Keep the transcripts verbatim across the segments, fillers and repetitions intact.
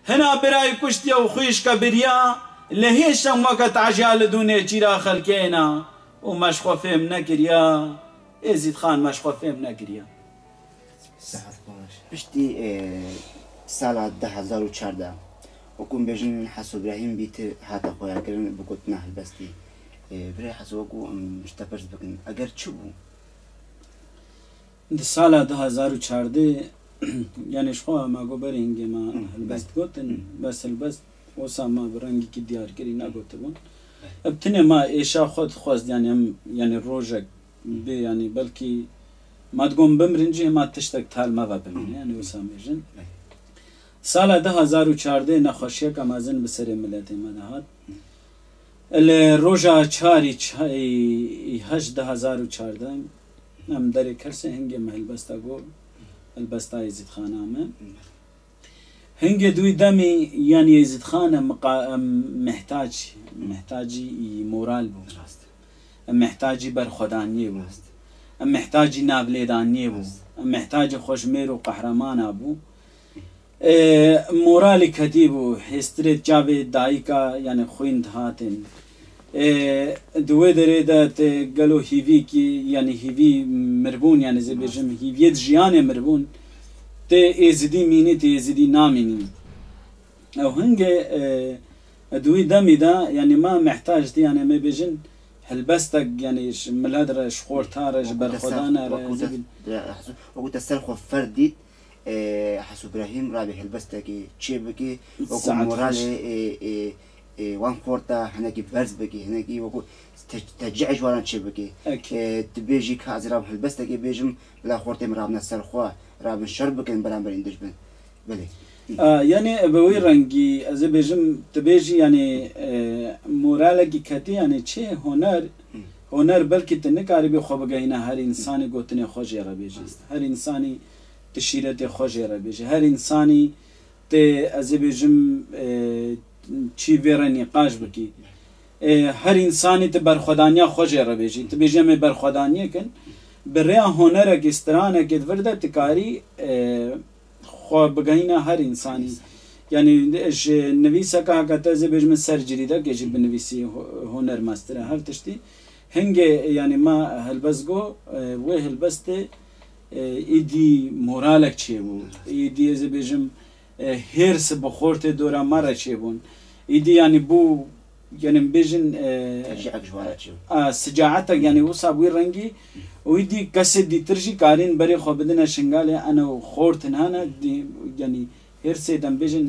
Hina birayê kuştiye û xwîşke biriya, lê hêşem weke taciya li dûnê çîra xelkê na û me ji xwe fêm nekiriya, Êzîdxan me ji xwe fêm nekiriya. Sihet xweş. Piştî e, sala du hezar û çardeh, wekû em bêjin Heso Îbrahîm bîtir hate xweyarkirin bi gotina helbestî. E, Birê Heso, wekû em ji te pirs bikin, eger çi bû? Di sala du hezar û çardeh, yanî ji xwe me got berê hingê me helbest gotin, bes helbest wisa me bi rengekî diyarkirî negotibûn. Ev tinê me êşa xwe dixwest, yanî em, yanî rojek bê, yanî belkî me digot bimrin jî hema tiştek tal me ve bimîne, yanî wisa mêjin. Sala du hezar û çardeh nexweşiyeke mezin bi serê miletê me de hat. Li roja çarî çay heşt du hezar û çardeh em derê Kersê hingê me helbesta got, helbesta Êzîdxana me. Hingê dûî demî, yanî Êzîdxan em miqa-, em mihtacî, mihtacî moral bû. Rast. Em mihtacî berxwedaniyê bû. Rast. Em mihtacî navlêdaniyê bû. Rast. Em mihtacî xweşmêr û qehremana bû. E, moralî ketî bû, hêstirê çavê dayika, yanî xwîn dihatin. E, di wê derê de tê gelo hîvîkî, yanî hîvî mirbûn, yanî zê bêjim hîviyê di jiyanê mirbûn, tê êzidî mînî, tê êzidî namînî. Ew hingê, e, di wî demî de, yanî me mehtac dî, yanî me bêjin helbestek, yanî ji milet re, ji xorta re, ji berxwedana re, zê bî- Wekû te ser xwe ferd dît, e, Heso Îbrahîm rabê helbestekê çê bike, wekû moralê, e, e, e, wan xorta hinekî berz bike, hinekî wekû te-, tecî ji wan çê bike. E, tu bêjî ka ez ê rabim helbestekê bêjim, bila xortê min rabine ser xwe, rabin şer bikin beramberî dijmin. Belê. A, yanî bi wî rengî ez ê bêjim, tu bêjî, yanî, e, moralekî ketî, yanî çi honer, honer belkî tu nikaribî xwe bigehîne her însanî gotinê xwe jê re bêjî. Her însanî tu şîretê xwe jê re bêjî. Her însanî tê, ez ê bêjim, e, çî vê re nîqaş bikî. E, her însanî tu berxwedaniya xwe jê re bêjî. Tu bêjî em ê berxwedaniyê kin. Bi rêya honerekê, stranekê di vir de tu karî, e, xwe bigehîne her însanî. Yanî ji nivîseke heke te ez ê bêjim ser cirîdekê jî binivîsî ho-, honer mestir e her tiştî. Hingê, yanî me helbest got, e, wê helbestê, e, îdî moralek çêbû. Îdî ez ê bêjim, e, hêrs bi xortê dora me re çêbûn. Îdî yanî bû, yanî bêjin, e, Tecîek ji wan re çêbû. A, sicaetek, yanî wisa bi wî rengî û îdî kesê dîtir jî karîn berê xwe bidine Şingalê, ene û xortin hene, dî, yanî hêrsê dem bêjin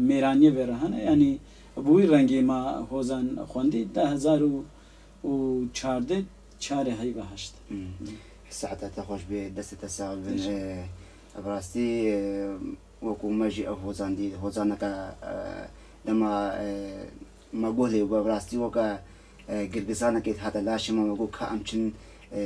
mêraniyê vê re hene, yanî bi wî rengî me hozan xwendî, du hezar û çardeh, çarê heyva heşt. Saeta te xweş bê, destê te sax bin. Teşekkür. E, bi rastî, e, wekû me jî ev hozan dît, hozaneke, e, dema, e, me guh lê bû, bi rastî weke, e, girgizanekê hate laşê me, me got ka em çin, e,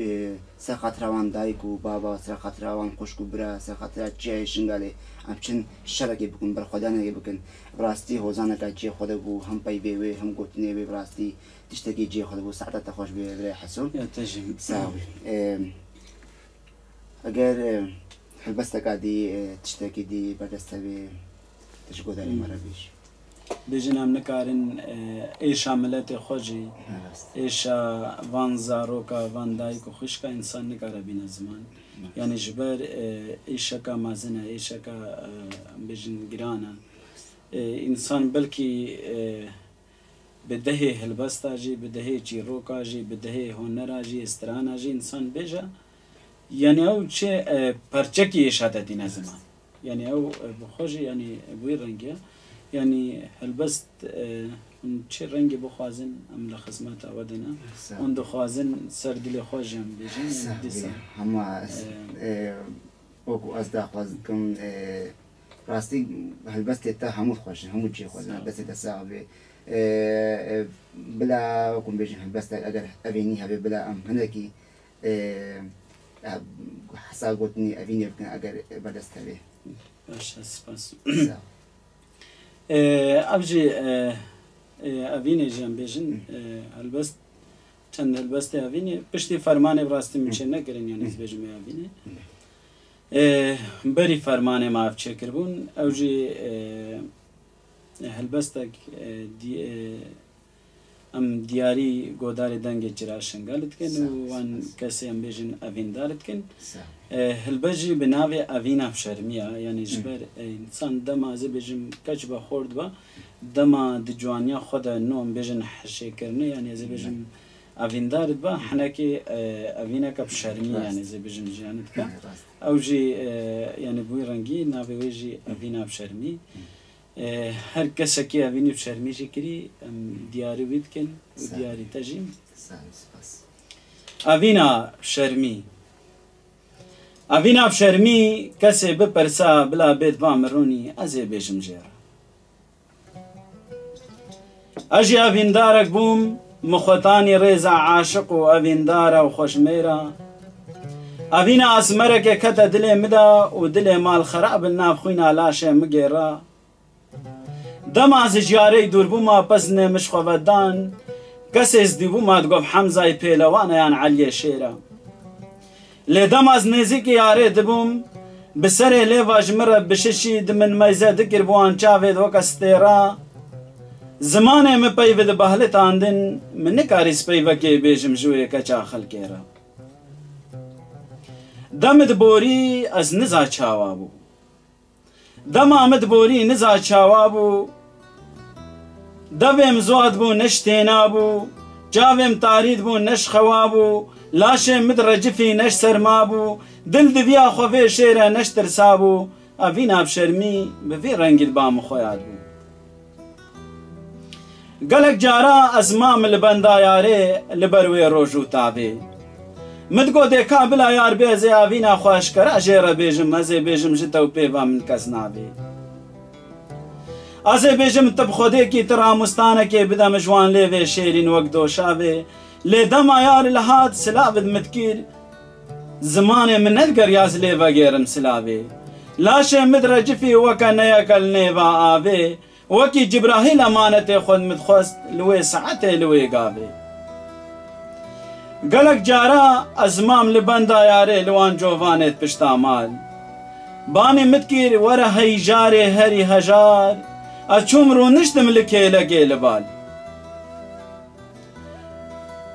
e, ser xatira wan dayik û baba, ser xatira wan xwişk û bira, ser xatira çiyayê Şingalê, em çin şerekê bikin, berxwedanekê bikin. Bi rastî hozaneke cihê xwe de bû, hem peyvê wê, hem gotinê wê, bi rastî tiştekî cihê xwe de bû. Saeta te xweş bê, birê Heso. Ya te jî. Sax bî. E, Eger, e, helbesteka dî, e, tiştekî dî berdest hebe, tu ji guhdarê me re bêjî. Bêjin em nikarin, e, êşa miletê xwe jî, êşa van zaroka, van dayik û xwişka însan nikare bîne ziman. Yanî ji ber, e, êşeka mezin e, êşeka, e, em bêjin giran e. E, însan belkî, e, bi dehê helbesta jî, bi dehê çîroka jî, bi dehê honera jî, strana jî însan bêje, yanî ew çi, e, perçekî êşa te tîne ziman. Yanî ew, e, bi xwe jî, yanî bi wî rengî ye. Yanî helbest, e, hûn çi rengî bixwazin, em li xizmeta we de ne. Hûn dixwazin ser dilê xwe jî em bêjin, yanî dîsa. Hema ez, e, e, wekû ez daxwaz dikim, e, rastî helbestê te hemû xweş in, hemû cihê xweş in. Destê te sax bê. E, e, bila wekû bêjin helbestek eger evê nî hebe, bila em hinekî, e, e, hesa gotinî evînê bikin eger berdest hebe. Baş e, spas. Sağ ol. E, ev jî, e, e, evînê jî em bêjin, e, helbest, çend helbestê evînê, piştî fermanê bi rastî min çê nekirin, yanî ez bêjim ê evînê. E, berî fermanê me ev çêkiribûn, ew jî, e, Helbestek, e, dî-, e, em diyarî godarê dengê çira Şingal dikin û wan kesê em bêjin evîndar dikin. E, helbest jî bi navê Evîna bi şermî ya, yanî ji ber, e, însan dema ez ê bêjim keç be xort be, dema di ciwaniya xwe de no em bêjin hişêkirinê, yanî ez ê bêjim evîndar dibe, hinekê, e, evîneke bi şermî, yanî ez ê bêjim jiyanê dike. Ew jî, e, yanî bi wî rengî navê wê jî Evîna bi şermî. E, her kesekî evînî bi şermî jî kirî, em diyarî wî dikin û diyarî te jî. Evîna bi şermî. Evîna bi şermî kesê bipirsa bila bêt ba mironî, ez ê bêjim jê re. Ez jî evîndarek bûm, min xwe tanî rêza aşiq û evîndara û xweşmêra. Evîna esmereke kete dilê min de û dilê mal xerab li nav xwîna laşê min gêra. Dema ez ji yarê dûr bûma, pezinê min ji xwe vedan, kesê ez dîbûma digot Hemzayê Pêlewan e yan Eliyê Şêr e. Lê dema ez nêzîkî yarê dibûm, bi serê lêva ji min re bişişî, di min meyze dikir bi wan çavê de weke stêra. Zimanê min peyvê di behlitandin, min nikarî speyvekê bêjim ji wê keça xelkê re. Dem di borî ez niza çawa bû. Dema min di borî niza çawa bû, devê min zot bû, ne ji têna bû, çavê min tarî dibû, ne ji xewa bû, laşê min di recifî, ne ji serma bû, dil diviya xwe vê şêre, ne ji tirsa bû, evîna bi şermî bi vî rengî diba min xwe yad bû. Gelek cara ez mam li benda yarê li ber wê roj û tavê. Min digot dê ka bila yar bê ez ê evîna xwe eşkera jê re bêjim, ez ê bêjim ji te û pêva min kes nabê. Ez ê bêjim tu bi xwedêkî tu ramûstanekê bide min ji wan lêvê şêrîn wek doşavê. Lê dema yar li hat silavê min dikir, zimanê min nedigeriya ez lê vegêrim silavê. Laşê min di recifî weke neyeke li nêva avê. Wekî Cibrahîl emanetê xwe min dixwest li wê saetê, li wê gavê. Gelek cara ez mam li benda yarê li wan covanê di pişta mal. Banê min dikir were heyjarê herî hejar, ez çûm rûniştim li kêlekê li bal.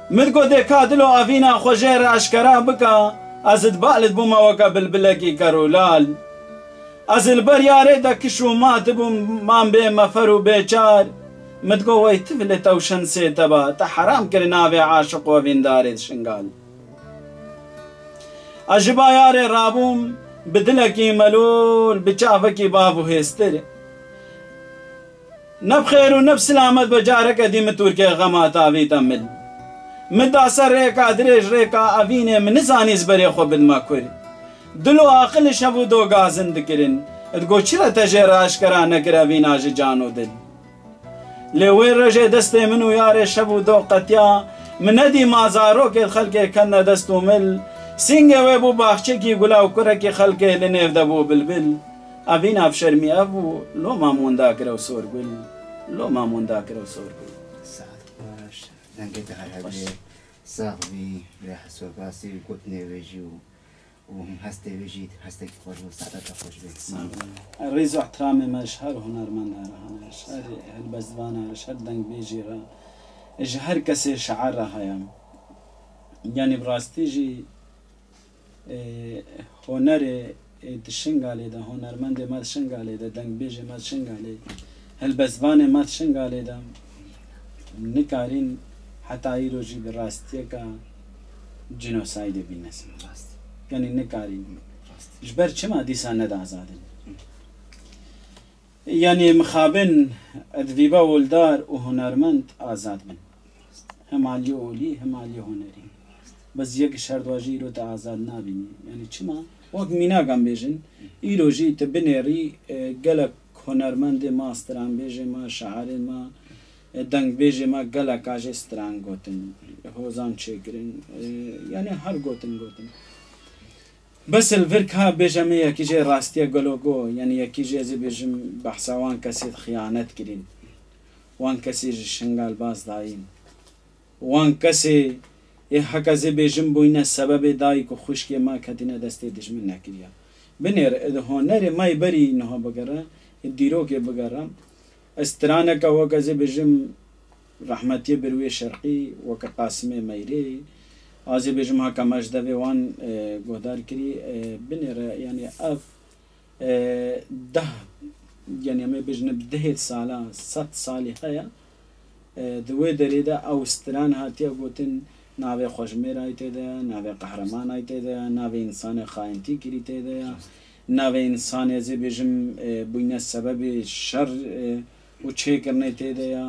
Min digot dê ka dilo evîna xwe jê re eşkera bika, ez di bal dibûma weke bilbilekî ker û lal. Ez li ber yarê de kiş û mat bûm, mam bê mefer û bê çar. Min digot wey tiv li tewşensê te ba, te heram kir navê aşiq û evîndarê di Şingal. Ez ji ba yarê rabûm, bi dilekî melûl, bi çavekî bav û hêstir. Ne bi xêr û ne bi silamet be careke dî min Tirkê xema tavîte mil. Min da ser rêka dirêj, rêka evînê, min nizanî ez berê xwe bidime kur. Dil û aqil şev û do gazin dikirin. Digot çira te jê re eşkera nekir evîna ji can û dil. Lê wê rojê destê min û yarê şev û do qetiya, min nedî ma zarokê xelkê ketine dest û mil. Sîngê wê bû baxçekî gula û kurekî xelkê li nêv de bû bilbil. Evîna bi şermî ev bû, loma min winda kir ew sorgul, loma min winda kir ew sorgul. Saet baş, dengê te her hebê, sax bî, lê hesokasî û gotinê wê jî û, û hestê wê jî hestekî xweş bû, saeta te xweş bê. Rêz û ihtiramê me ji her hunermenda re hene, ji her helbestvana re, ji her dengbêjî re, ji her kesê şair re heye. Yanî bi rastî jî e, hunerê, e, di Şingalê de, hunermendê me di Şingalê de, dengbêjê me di Şingalê, helbestvanê me di Şingalê de nikarîn heta îro jî bi rastiyeka cinosaydê bîne ser. Rast. Yanî nikarîn. Rast. Ji ber çima dîsa nede azadin? Yanî mixabin, edvîba oldar û hunermend azad bin. Hem aliyê olî, hem aliyê hunerî. Bes yek ji her dua jî îro te azad nabînî. Yanî çima? Wek mînak em bêjin, îro jî tu binêrî, e, gelek hunermendê ma, stranbêjê ma, şairê ma, e, dengbêjê ma geleka jê stran gotin, hozan çêkirin, e, yanî her gotin gotin. Bes li vir ka bêje me yekî jê rastiye gelo go, yanî yekî jê ez ê bêjim behsa wan kesê xiyanet kirîn. Wan kesê ji Şingal baz dayîn. Wan kesê ê heke ez ê bêjim bûyne sebebê dayik û xwişkê me ketîne destê dijmin nekiriye. Binêr, ê di hunerê me yê berî niha bigere, ê dîrokê bigere. straneke weke ez ê bêjim rehmetiyê Birwê Şerqî, weke Qasimê Meyrê, ez ê bêjim haka me ji devê wan, e, guhdar kirî, e, binêre, yanî ev, e, deh, yanî em ê bêjin bi dehêt sala, sed salî heye, e, di wê derê de ew stran hatiye gotin, navê xwe ji mêrayî tê de ye, navê qehremanayî tê de ye, navê însanê xayintî kirî tê de ye, navê însanê ez ê bêjim, e, bûyne sebebê şer, e, û çêkirinê tê de ye.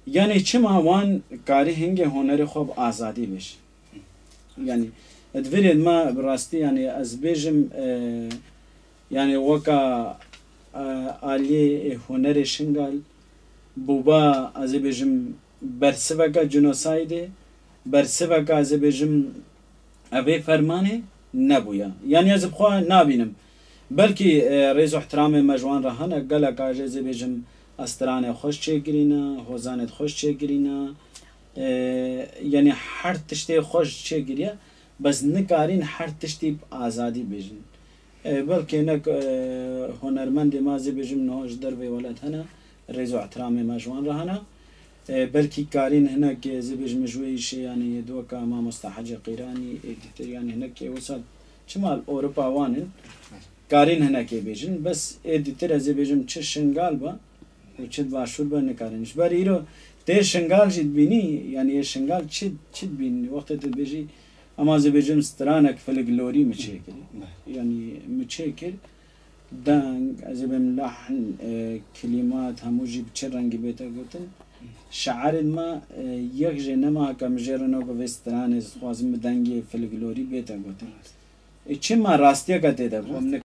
Yanî çima wan karî hingê hunerê xwe bi azadî bêjin? Yanî di virê me bi rastî, yanî ez bêjim, e, yanî weka, e, aliyê hunerê Şingal bûba, ez ê bêjim, bersiveke cinosaydê, bersiveke, ez ê bêjim, evê fermanê nebûye. Yanî ez bi xwe nabînim. Belkî, e, rêz û ihtiramê me ji wan re hene, gelek a jî ez ê bêjim, stranê xweş çêkirîne, hozanê xweş çêkirîne. E, yanî her tiştê xweş çêkiriye, bes nikarîn her tiştî bi azadî bêjin. E, belkî hinek, e, hunermendê me, ez ê bêjim, niha ji dervê welat hene, rêz û ihtiramê me ji wan re hene. E, belkî karîn hinek, ez ê bêjim, ji wê îşê, yanî yê di weka mamosta Hecê Qîranî, ê dîtir, yanî hinek ê wisa çima li Ewropa wan in, karîn hinekê bêjin, bes ê dîtir ez ê bêjim çi Şingal be û çi di başûr be nikarin. Ji ber îro tê Şingal jî dibînî, yanî yê Şingal çi, çi dibînî? Wextê tu dibêjî, ema ez ê bêjim stranek filiglorî mi çêkirî. Yanî mi çêkir, deng, ez ê bêm lehn, e, kilîmat, hemû jî bi çi rengî bête gotin. Şe'irên me, e, yek jê nema heke mi jê re nagove stranê, ez dixwazim bi dengê filiglorî bête gotin. E, çima rastiyeke tê de bû? Em nik